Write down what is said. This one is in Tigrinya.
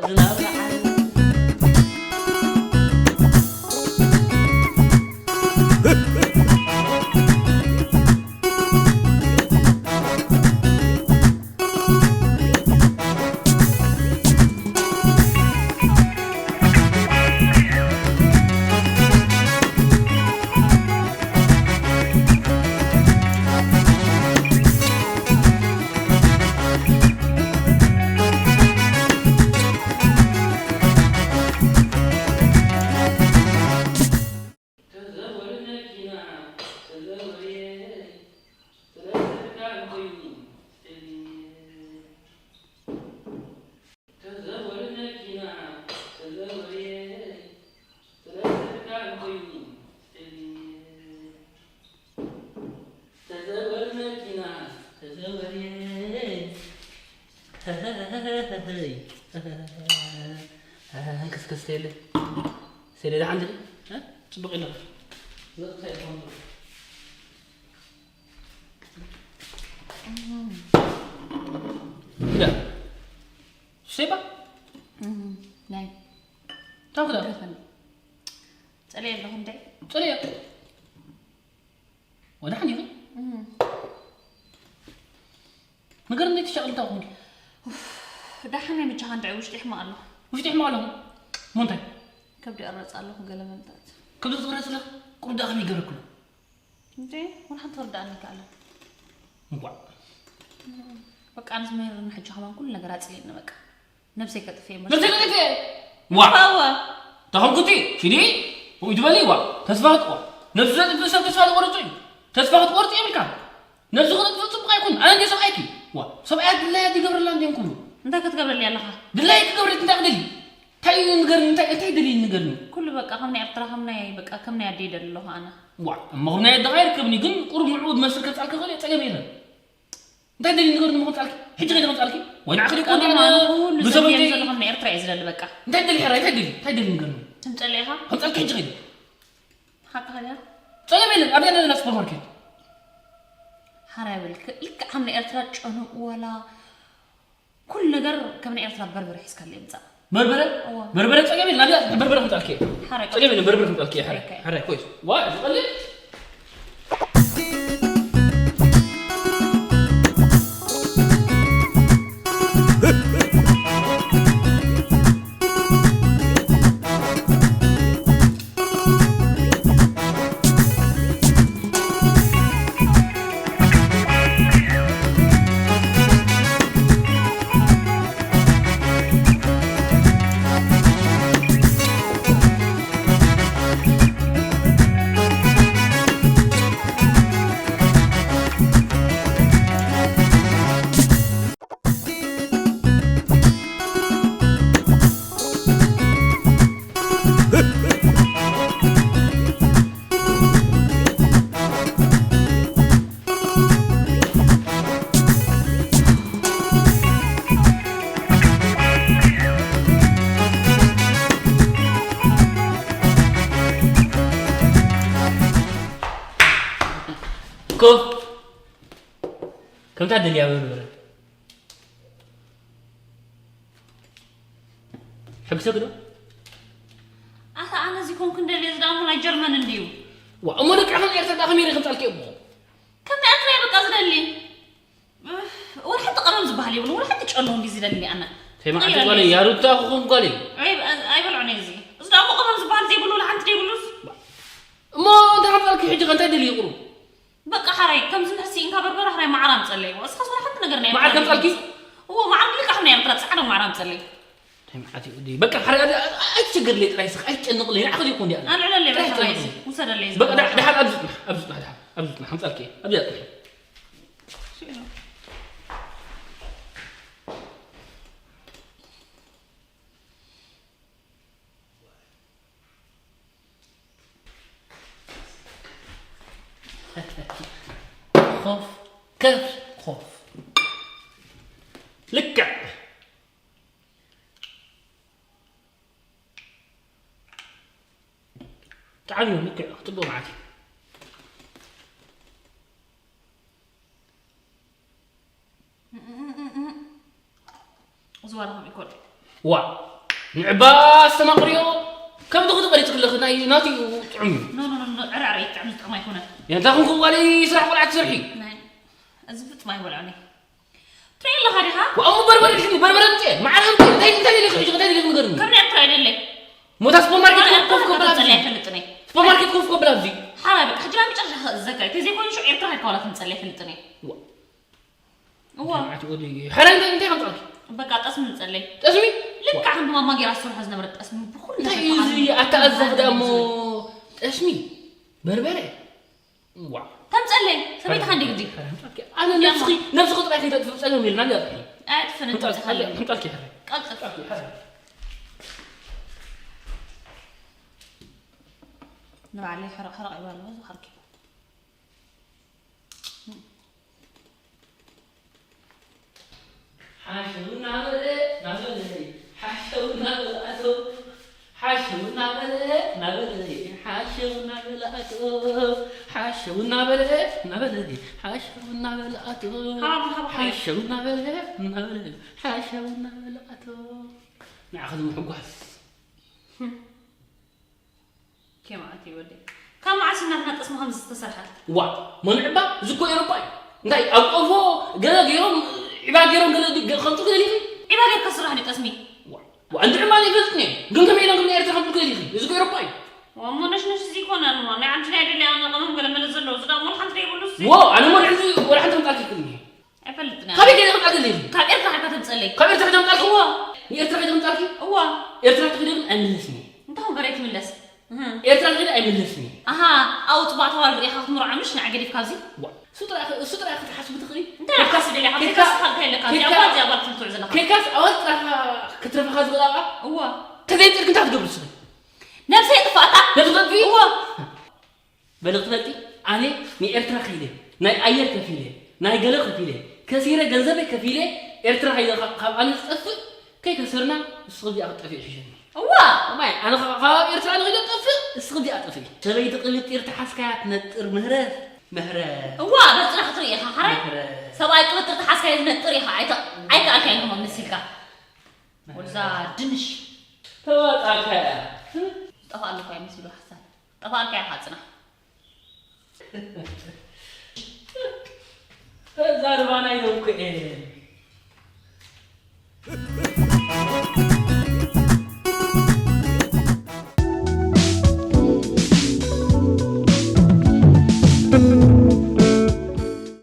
ዝናብ ረዓይ። እንቅስቅስ የለ። ሰሌዳ ዓንዲ፣ እ? ጽቡቕ የለ። ዳ። ሴባ? እም፣ ናይ። ታውክ ዳ? ደፈን። ጸለየ ኣለኹ እንዴ? ጸለየ። ወደ ሓን ይኹን? እም። ነገር እንዴት ይሻል ታውክ? ኡፍ፣ ደሓን ናይ ምጃኻ እንድዒ ውሽጢ ይሕማቕ ኣሎ። ውሽጢ ይሕማቕ ኣሎ? እሞ እንታይ? ከብዲ ይቕረጽ ኣለኹ ገለ መምታት። ከብዲ ትቕረጽ ኣለኻ? ቁሩብ ደኣ ከመይ ይገብረክሎ? እንዴ፣ ወላ ሓንቲ ክርድኣኒ ይከኣል። እንቋዕ። በቃ፣ ኣነስ መሪርኒ ሕጂ ከማን ኩሉ ነገር ኣጽሊእኒ በቃ። ነብሰይ ከጥፍእ እየ ነብሰይ መሲሉ። ከጥፍእ? ዋ! እዋ፣ እዋ። ተኸንኩቲ፣ ኪዲ፣ ከምኡ ትበሊ፣ ዋ። ተስፋ ክትቆ-፣ ነብሱ ዘጥፍእ ሰብ ተስፋ ዝቆርጽ እዩ። ተስፋ ክትቆርጽ የብልካ። ነብሱ ክነጥፍእ ጽቡቕ ኣይኮን። ኣነ እንደ ሰብኣይኪ፣ ዋ። ሰብኣያ ድላያ ይገብረላ እንዲዮም ክብሉ። እንታይ ክትገብረሊ ኣለኻ? ድላያ ክገብረልኪ እንታይ ክደሊ? እንታይ እዩ ንገርኒ? እንታይ፣ እንታይ ደልዩ ንገርኒ? ኩሉ በቃ ከም ናይ ኤርትራ፣ ከም ናይ፣ በቃ ከም ናይ ኣደይ ደሊ ኣለኹ ኣነ። ዋ፣ እሞ ከም ናይ ኣደኻ ይርከብኒ፣ ግን ቁሩብ ንዕኡ ዝመስል ከጻልካ ክእል እየ፣ ጸገም የለን። እንታይ ደልዩ ንገርኒ? እሞ ከምጻልኪ? ሕጂ ከይደ ከምጻልኪ? ወይ ንዓኺ ደቂ ቀመማ፣ ወዲያ ኣነ ኩሉ ብሰበይቲ ዘድልየኒ ዘሎ ከም ናይ ኤርትራ እየ ዝደሊ በቃ። እንታይ ደልዩ ሕራይ? እንታይ ደልዩ? እንታይ ደልዩ ንገርኒ? ትምጸሊ ኢኻ? ከምጻልኪ ሕጂ ከይደ። ሓቅኻ ድያ? ጸገም የለን፣ ኣብዚኣ ኣለና ሱፐርማርኬት። ሓራይ በልክ፣ ልክዕ ከም ናይ ኤርትራ ጨንኡ ወላ ኩሉ ነገር ከም ናይ ኤርትራ በርበረ ሒዝካለይ ምጻእ። በርበረ? እዋ። በርበረ ጸገም የለን፣ ኣብዚኣ በርበረ ከምጻልኪ። ሓራይ ጸገም የለን፣ በርበረ ከምጻልኪ፣ ሓራይ። ጸገም የለን። ሓራይ፣ ኮይስ። ዋ፣ ዝቐልል? ኮፍ ከምታ ደልያ በርበረ። ሕግሰኪ ዶ? ኣታ ኣነ እዚ ኮንኩ እንደልየ ዝዳሞ ናይ ጀርመን እንድዩ። ዋ፣ እሞ ደቂ ዓኸን ኤርትራ ደኣ ከመይ ኢለ ከምጻልኪ እሞ? ከም ናይ ኤርትራ እየ በቃ ዝደሊ። እፍ፣ ወላ ሓንቲ ቀመም ዝበሃል የብሉ፣ ወላ ሓንቲ ጨሎ እንዲ ዝደሊ ኣነ። ተይ መዓት ትቕይረለይ ጓለይ፣ እዚ። ያሩታ ክኾን ጓለይ። ኣይ-፣ ኣይበልዖን እየ እዚ። እዚ ደኣ እሞ ቀመም ዝበሃል ዘይብሉ፣ ወላ ሓንቲ ዘይብሉስ። እሞ እንታይ ከምጻልኪ ሕጂ ከ እንታይ ደልዩ ቁሩብ? በቃ ሓራይ፣ ከምዚ ንሕሲ ኢንካ በርበረ ሓራይ መዓር ኣምጸለይ። እስኻስ ወላ ሓንቲ ነገር ናይ መዓር ኤርትራ ከምጻልኪ? ዘይብሉስ። እዎ፣ መዓር ልክዕ ከም ናይ ኤርትራ ጻዕዳ መዓር ኣምጸለይ። እንታይ መዓት እዩ ወዲ? በቃ ሓራይ፣ ኣይ-፣ ኣይ-፣ ኣይትቸገርለይ ጥራይ ስኽ፣ ኣይትጨንቕለይ፣ ንዓኺ ዘይኮን ድኣ። ኣልዕለለይ ጥራይ በቃ ሓራይ፣ ኣይትጨንቕ። ውሰደለይ በቃ ዝነበረ። ደሓን ኣብዚ ጽናሕ፣ ኣብዚ ጽናሕ፣ ደሓን ኣብዚ ጽናሕ፣ ከምጻልኪ እየ። ኣብዚ ጽናሕ። ሽሎ። ኮፍ፣ ከፍ፣ ኮፍ። ልክዕ። ብጣዕሚ እዩ ልክዕ፣ ጽቡቕ መዓት እዩ። እዚ ዋላ ከምኡ ይኮን። ዋ ንዕባ ኣስተማቕርዮ ከም ትኽቲ ቀሪጽ ክለኽ ናይ ናቲ ጥዑም እዩ። ኖ ኖ ኖ ዕራዕረ ይጥዕም ዝጥዕም ኣይኮነን። የንታ ኹንኩም ጓለይ ስራሕ ቆልዓ ትሰርሒ። ናይ እዚ ፍጹም ኣይበልዖን እየ። ትርኢ ኣለኻ ዲኻ? ወኣሙ በርበረ ድሕኒ በርበረ ምጽእ መዓር ኣምጽእ እንታይ እንታይ ደሊኺ ሕጂ እንታይ ደሊኺ ንገርኒ። ከም ናይ ኤርትራ ኣይደለ። ሞታ ሱፐርማርኬት ኮፍ ኮፍ ከብላ ኣብዚ። ጸለይ ኣይፈልጥን እየ። ሱፐርማርኬት ኮፍ ከብላ ኣብዚ። ሓራይ በቃ ሕጂ ናብ መጨረሻ ክእዘካ እዩ። ተዘይኮይኑ ሽዑ ኤርትራ ከይድካ ዋላ ክንጸለይ ኣይፈልጥን እየ። ዋ እዋ። ጀማዓት ወዲ ሓራይ እንታይ እንታይ ከምጻልኪ? በቃ ጠስሚ ንጸለይ። ጠስሚ? ልክዕ ከም ማማ ጌራ ዝሰርሖ ዝነበረት ጠስሚ ብኹሉ እንታይ እዩ እዚ ኣተኣዘፍ ደኣ እሞ ጠስሚ በርበረ ዋ ተምጸለይ ሰበይትኻ እንዲ ግዲ። ሓራይ ከምጻልኪ ኣነ ነብስኺ ነብስኺ ጥራይ ከይተጥፍእ ጸገም የልና እንዲ ኣጥፊ ኣጥፍን ከምጻልኪ ሓራይ ቀልጥፍ ቀልጥፍ ሓራይ ንባዕለይ ሕረቕ ሕረቕ ይበሎ ዝኸርኪ ሓሸው እናበለ እናበለ ሓሸው እናበለ ኣቶ ሓሸው እናበለ እናበለ ሓሸው እናበለ ኣቶ ሓሸው እናበለ እናበለ ሓሸው እናበለ ኣቶ ሓሸው እናበለ እናበለ ሓሸው እናበለ ኣቶ ንዓኻ ንምሕጓስ ኬማዓት እዩ ወደይ። ካብ መዓስ እዩ ናትና ጠስሚ ከምዚ ዝተሰርሐ? ዋ መን ዕባ እዚ እኮ ኤሮጳ እዩ። እንታይ ኣብ ቆፎ ገለ ገይሮም ዒባ ገይሮም ገለ ከምፁ ገለ ሊኺ? ዒባ ጌርካ ስራሕ ድዩ ጠስሚ? ዋ እንድዒ እማ ዘይፈልጥን እየ ግን ከመይ ኢሎም ከም ኤርትራ ከምፁ ገለ ሊኺ? እዚ እኮ ኤሮጳ እዩ። እሞ ነሽነሽ እዚ ይኮነ እሞ ናይ ዓዲ ናይ ደልያ ኣነ ቀመም ገለ መለ ዘለዎ እዚ ዳ ሞል ሓንቲ ደይብሉ እዚ። ዎ ኣነ ሞል ሕዚ ወላ ሓንቲ ከምፃ ኪክልኒ። ኣይፈልጥን እያ። ካበይ ገለ ከምፃ ገለ ሊኺ? ካብ ኤርትራ ሓካ ተምፀለይ። ካብ ኤርትራ ከምፃ እዎ። ንኤርትራ ከምፃ እዎ። ኤርትራ ተኺደ ግን ኣይምለስን እየ። እንታይ ወንበር ኣይትምለስ? እህ። ኤርትራ ተኺደ ኣይምለስን እየ። ኣሃ ኣውፅባ ተዋል ርኢኻ ክትምርዖ ምሽ ንዓ ገዲፍካ ኣብዚ። ዋ እሱ ጥራይ እሱ ጥራይ ክትሓስቡ ትኽእሊ። እንታይ ኢኻ ክትሓስብ ደሊኻ? ኬድካ- ኬድካ ስኻ እንታይ ኣለካ? ኬድካ- እዚኣ ጓል እዚኣ ጓል ትምትዑ ዘለኻ። ኬድካስ ኣዋል ጥራኻ ክትረፍኻ ዝኽእል ኣብኣ? እዋ። ተዘይፅድቂ እንታይ ክትገብሩ ንስኺ? ነብሰይ የጥፋእታ። ነብሲ ተጥፊ? እዋ። በሊ ክትፈልጢ ኣነ ንኤርትራ ከይደ ናይ ኣየር ከፊለ ናይ ገለ ከፊለ ከሲረ ገንዘበይ ከፊለ ኤርትራ ከይደ ካብ ኣነ ዝጠፍእ ከይከሰርና ንስኺ እዚኣ ክትጠፍኢ ይሕሸኒ። እዋ እማይ ኣነ ካብ ኤርትራ ንኸይደ ጠፍእ ንስኺ እዚኣ ጠፍኢ ሰበይቲ ቅብጢር ተሓዝካያ ትነጥር ምህረት ምህረት እዋ በፅና ክትርኢ ኢኻ ሓራይ ምህረት ሰብኣይ ቅብጥር ተሓዝካዮ ዝነጥር ኢኻ ኣይተ- ኣይከኣልካዮን ከምኦም ንስ ኢልካ ወልዛ ድንሽ ተዋጣልካያ ዝጠፋ ኣለኳ ይመስሉ ሓሳብ ጠፋ ኣልካ ኢኻ ፅና እዛ ርባና ኢሎም ኩኤ